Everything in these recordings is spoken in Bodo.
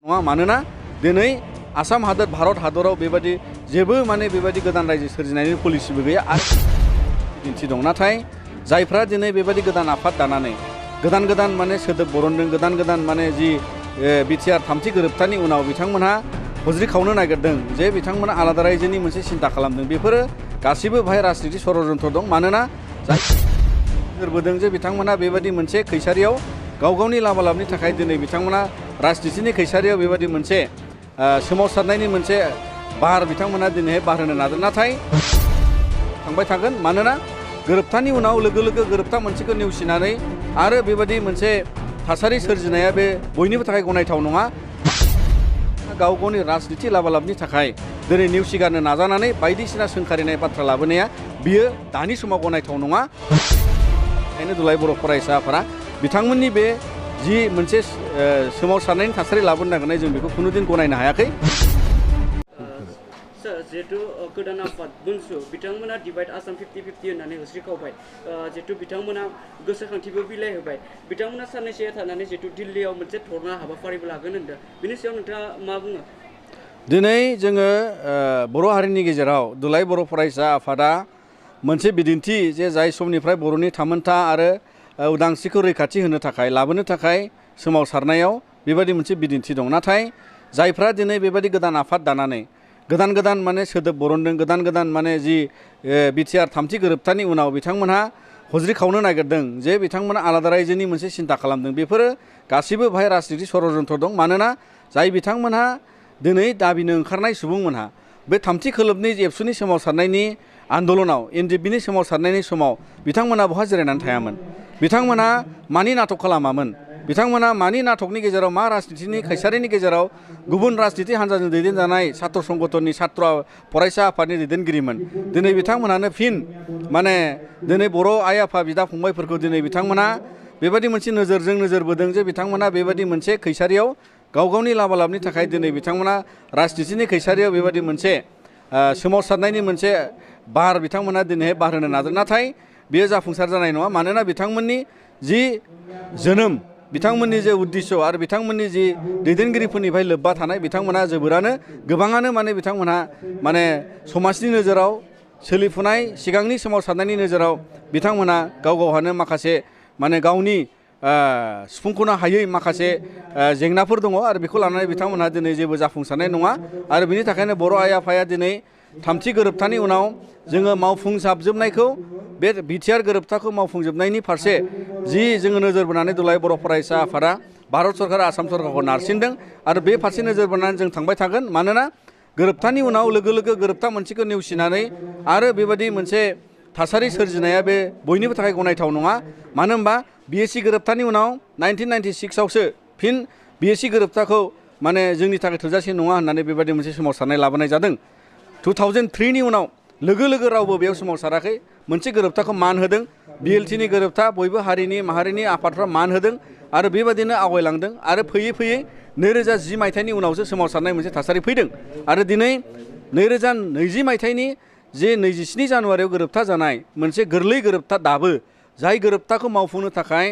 नङा मानोना दिनै आसाम हादोर भारत हादराव बेबादि जेबो बेबादि गोदान रायजो सोरजिनायनि पलिसिबो गैया आरो दिन्थि दं। नाथाय जायफ्रा दिनै बेबादि गोदान आफाद दानानै गोदान सोदोब बरनदों, गोदान जि बिटिआर थामथि गोरोबथानि उनाव बिथांमोनहा हज्रि खावनो नागिरदों जे बिथांमोना आलादा रायजोनि मोनसे सिन्ता खालामदों, बेफोरो गासिबो बाहाय राजनिति षड़यन्त्र दं। मानोना जायबोदों जे बिथांमोना बेबादि मोनसे खैसारियाव गाव गावनि लाबा लाबनि थाखाय दिनै बिथांमोना राजनितिनि खैसारियाव बेबादि मोनसे सोमावसारनायनि मोनसे बार बिथांमोना दिनैहाय बारहोनो नाजादों। नाथाय थांबाय थागोन, मानोना गोरोबथानि उनाव लोगो लोगो गोरोबथा मोनसेखौ नेवसिनानै आरो बेबादि मोनसे थासारि सोरजिनाया बे बयनिबो थाखाय गनायथाव नङा। गाव गावनि राजनिति लाबा लाबनि थाखाय दिनै नेवसिगारनो नाजानानै बायदिसिना सोंखारिनाय बाथ्रा लाबोनाया बियो दानि समाव गनायथाव नङा। बेखायनो दुलाराय बर' फरायसा आफादा बिथांमोननि बे जि मोनसे सोमावसारनायनि थासारि लाबोनो नागिरनाय जों बेखौ खुनुदिन गनायनो हायाखै। जिहेतु गोदान आफाद बुंसु बिथांमोना डिभाइड आसाम 50-50 होननानै होस्रिखावबाय, जिहेतु बिथांमोना गोसोखांथिबो बिलाइ होबाय, बिथांमोना साननैसो थानानै जिहेतु दिल्लीयाव मोनसे धरना हाबाफारिबो लागोन होनदों, बिनि सायाव नोंथाङा मा बुङो? दिनै जोङो बर' हारिनि गेजेराव दुलाराय बर' फरायसा आफादा मोनसे बिदिन्थि जे जाय समनिफ्राय बर'नि थामोनथा आरो उदांस्रिखौ रैखाथि होनो थाखाय लाबोनो थाखाय सोमावसारनायाव बेबादि मोनसे बिदिन्थि दं। नाथाय जायफ्रा दिनै बेबादि गोदान आफाद दानानै गोदान सोदोब बरनदों, गोदान जि बिटिआर थामथि गोरोबथानि उनाव बिथांमोनहा हज्रि खावनो नागिरदों जे बिथांमोना आलादा रायजोनि मोनसे सिन्ता खालामदों, बेफोरो गासिबो बाहाय राजनिति षड़यन्त्र दं। मानोना जाय बिथांमोनहा दिनै दाबिनो ओंखारनाय सुबुंमोनहा बे थामथि खोलोबनि एबसुनि सोमावसारनायनि आन्दलनाव एनडिएफबिनि सोमावसारनायनि समाव बिथांमोना बहा जिरायनानै थायामोन, बिथांमोना मानि नाटक खालामामोन, बिथांमोना मानि नाटकनि गेजेराव मा राजनितिनि खैसारिनि गेजेराव गुबुन राजनिति हान्जाजों दैदेनजानाय सात्र संगठननि सात्र फरायसा आफादनि दैदेनगिरिमोन। दिनै बिथांमोनानो फिन दिनै बर' आइ आफा बिदा फंबायफोरखौ दिनै बिथांमोना बेबादि मोनसे नोजोरजों नोजोर बोदों जे बिथांमोना बेबादि मोनसे खैसारियाव गाव गावनि लाबा लाबनि थाखाय दिनै बिथांमोना राजनितिनि खैसारियाव बेबादि मोनसे सोमावसारनायनि मोनसे बार बिथांमोना दिनैहाय बारहोनो नाजादों। नाथाय बेयो जाफुंसार जानाय नङा। मानोना बिथांमोननि जि जोनोम, बिथांमोननि जे उद्दिश्य आरो बिथांमोननि जि दैदेनगिरिफोरनिफ्राय लोब्बा थानाय बिथांमोना गोबाङानो बिथांमोनहा समाजनि नोजोराव सोलिफुनाय सिगांनि सोमावसारनायनि नोजोराव बिथांमोना गाव गावहानो माखासे गावनि सुफुंख'नो हायै माखासे जेंनाफोर दङ आरो बेखौ लानानै बिथांमोनहा दिनै जेबो जाफुंसारनाय नङा। आरो बिनि थाखायनो बर' आइ आफाया दिनै थामथि गोरोबथानि उनाव जोङो मावफुंजाबजोबनायखौ बे बिटिआर गोरोबथाखौ मावफुंजोबनायनि फारसे जि जोङो नोजोर बोनानै दुलाराय बर' फरायसा आफादा भारत सरकार आसाम सरकारखौ नारसिनदों आरो बे फारसे नोजोर बोनानै जों थांबाय थागोन। मानोना गोरोबथानि उनाव लोगो लोगो गोरोबथा मोनसेखौ नेवसिनानै आरो बेबादि मोनसे थासारि सोरजिनाया बे बयनिबो थाखाय गनायथाव नङा। मानो होनबा बिएसि गोरोबथानि उनाव 1996आवसो फिन बिएसि गोरोबथाखौ जोंनि थाखाय थोजासे नङा होननानै बेबादि मोनसे सोमावसारनाय लाबोनाय जादों। 2003नि उनाव लोगो लोगो रावबो बेयाव सोमावसाराखै, मोनसे गोरोबथाखौ मान होदों, बिएलटिनि गोरोबथा बयबो हारिनि माहारिनि आफादफ्रा मान होदों आरो बेबादिनो आवगायलांदों। आरो फैयै फैयै 2010 मायथाइनि उनावसो सोमावसारनाय मोनसे थासारि फैदों। आरो दिनै 2020 मायथाइनि जे 27 जानुवारियाव गोरोबथा जानाय मोनसे गोरलै गोरोबथा दाबो, जाय गोरोबथाखौ मावफुंनो थाखाय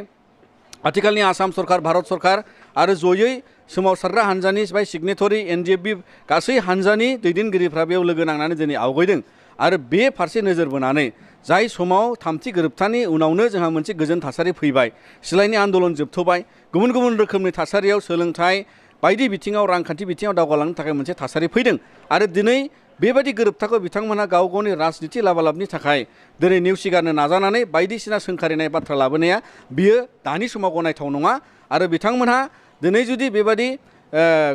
आथिखालनि आसाम सरकार भारत सरकार आरो जयै सोमावसारग्रा हान्जानि सिगनेटरि एनडिएफबि गासै हान्जानि दैदेनगिरिफ्रा बेयाव लोगो नांनानै दिनै आवगायदों। आरो बे फारसे नोजोर बोनानै जाय समाव थामथि गोरोबथानि उनावनो जोंहा मोनसे गोजोन थासारि फैबाय, सिलायनि आन्दलन जोबथ'बाय, गुबुन गुबुन रोखोमनि थासारियाव सोलोंथाइ बायदि बिथिङाव रांखान्थि बिथिङाव दावगालांनो थाखाय मोनसे थासारि फैदों। आरो दिनै बेबायदि गोरोबथाखौ बिथांमोनहा गाव गावनि राजनिति लाबा लाबनि थाखाय दिनै नेवसिगारनो नाजानानै बायदिसिना सोंखारिनाय बाथ्रा लाबोनाया बियो दानि समाव गनायथाव नङा। आरो बिथांमोनहा दिनै जुदि बेबादि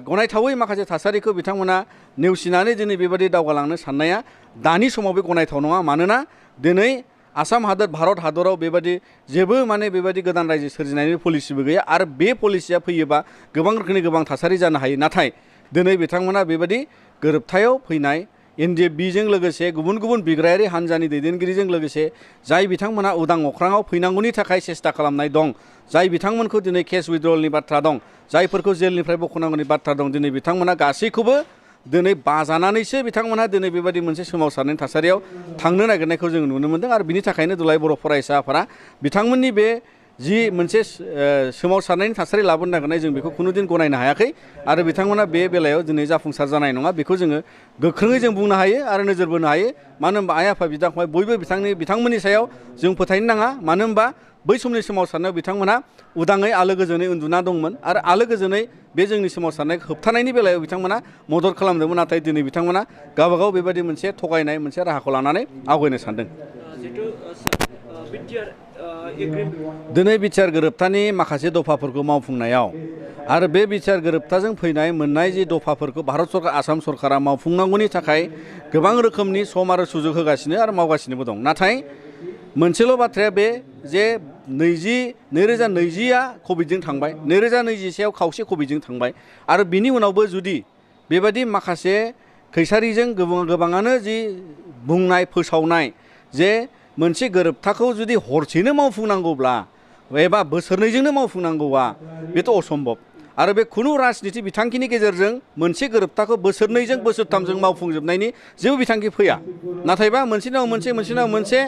गनायथावै माखासे थासारिखौ बिथांमोना नेवसिनानै दिनै बेबादि दावगालांनो साननाया दानि समाव बे गनायथाव नङा। मानोना दिनै आसाम हादोर भारत हादराव बेबादि जेबो बेबादि गोदान रायजो सोरजिनायनि पलिसिबो गैया आरो बे पलिसिया फैयोबा गोबां रोखोमनि गोबां थासारि जानो हायो। नाथाय दिनै बिथांमोना बेबादि गोरोबथायाव फैनाय एनडिएफबिजों लोगोसे गुबुन गुबुन बिग्रायारि हान्जानि दैदेनगिरिजों लोगोसे जाय बिथांमोना उदां अख्राङाव फैनांगौनि थाखाय सेस्था खालामनाय दं, जाय बिथांमोनखौ दिनै केस उइड्रलनि बाथ्रा दं, जायफोरखौ जेलनिफ्राय बख'नांगौनि बाथ्रा दं, दिनै बिथांमोना गासैखौबो दिनै बाजानानैसो बिथांमोनहा दिनै बेबादि मोनसे सोमावसारनायनि थासारियाव थांनो नागिरनायखौ जों नुनो मोन्दों। आरो बिनि थाखायनो दुलाराय बर' फरायसा आफादा बिथांमोननि बे जि मोनसे सोमावसारनायनि थासारि लाबोनो नागिरनाय जों बेखौ खुनुदिन गनायनो हायाखै आरो बिथांमोना बे बेलायाव दिनै जाफुंसार जानाय नङा बेखौ जोङो गोख्रोङै जों बुंनो हायो आरो नोजोर बोनो हायो मानो होनबा आइ आफा बिदा फंबाय बयबो बिथांमोननि सायाव जों फोथायनो नाङा मानो होनबा बै समनि सोमावसारनायाव बिथांमोना उदाङै आलो गोजोनै उन्दुना दंमोन आरो आलो गोजोनै बे जोंनि सोमावसारनायखौ होबथानायनि बेलायाव बिथांमोना मदद खालामदोंमोन नाथाय दिनै बिथांमोना गावबागाव बेबायदि मोनसे थगायनाय मोनसे राहाखौ लानानै आवगायनो सानदों दिनै बिटिआर गोरोबथानि माखासे दफाफोरखौ मावफुंनायाव आरो बे बिटिआर गोरोबथाजों फैनाय मोननाय जि दफाफोरखौ भारत सरकार आसाम सरकारा मावफुंनांगौनि थाखाय गोबां रोखोमनि सम आरो सुजुग होगासिनो आरो मावगासिनोबो दं नाथाय मोनसेल' बाथ्राया बे जे 2020आ कभिडजों थांबाय 2021आव खावसे कभिडजों थांबाय आरो बिनि उनावबो जुदि बेबायदि माखासे खैसारिजों गोबाङानो जि बुंनाय फोसावनाय जे मोनसे गोरोबथाखौ जुदि हरसेनो मावफुंनांगौब्ला एबा बोसोरनैजोंनो मावफुंनांगौआ बेथ' असम्भब आरो बे खुनु राजनिति बिथांखिनि गेजेरजों मोनसे गोरोबथाखौ बोसोरनैजों बोसोरथामजों मावफुंजोबनायनि जेबो बिथांखि फैया नाथायबा मोनसेनि उनाव मोनसे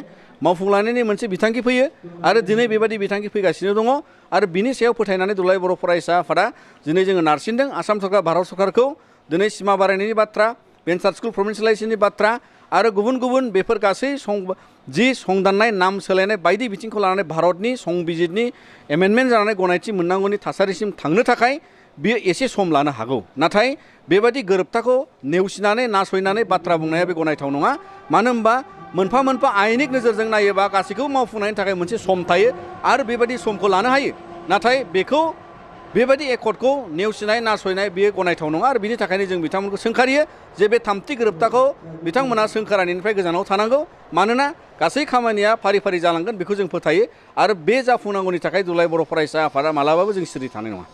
मावफुंलांनायनि मोनसे बिथांखि फैयो आरो दिनै बेबायदि बिथांखि फैगासिनो दङ आरो बिनि सायाव फोथायनानै दुलाराय बर' फरायसा आफादा दिनै जोङो नारसिनदों आसाम सरकार भारत सरकारखौ दिनै सिमा बारायनायनि बाथ्रा भेन्सार स्कुल प्रभिन्सियेलाइजेसननि बाथ्रा आरो गुबुन बेफोर गासै संदाननाय नाम सोलायनाय बायदि बिथिंखौ लानानै भारतनि संबिजितनि एमेन्डमेन्ट जानानै गनायथि मोननांगौनि थासारिसिम थांनो थाखाय बियो एसे सम लानो हागौ नाथाय बेबायदि गोरोबथाखौ नेवसिनानै नासयनानै बाथ्रा बुंनाया बे गनायथाव नङा मानो होनबा मोनफा आयेनिक नोजोरजों नायोबा गासैखौबो मावफुंनायनि थाखाय मोनसे सम थायो आरो बेबायदि समखौ लानो हायो नाथाय बेखौ बेबायदि एकर्डखौ नेवसिनाय नासयनाय बेयो गनायथाव नङा आरो बिनि थाखायनो जों बिथांमोनखौ सोंखारियो जे बे थामथि गोरोबथाखौ बिथांमोना सोंखारानिनिफ्राय गोजानाव थानांगौ मानोना गासै खामानिया फारि फारि जालांगोन बेखौ जों फोथायो आरो बे जाफुंनांगौनि थाखाय दुलाराय बर' फरायसा आफादा मालाबाबो जों सिरि थानाय नङा।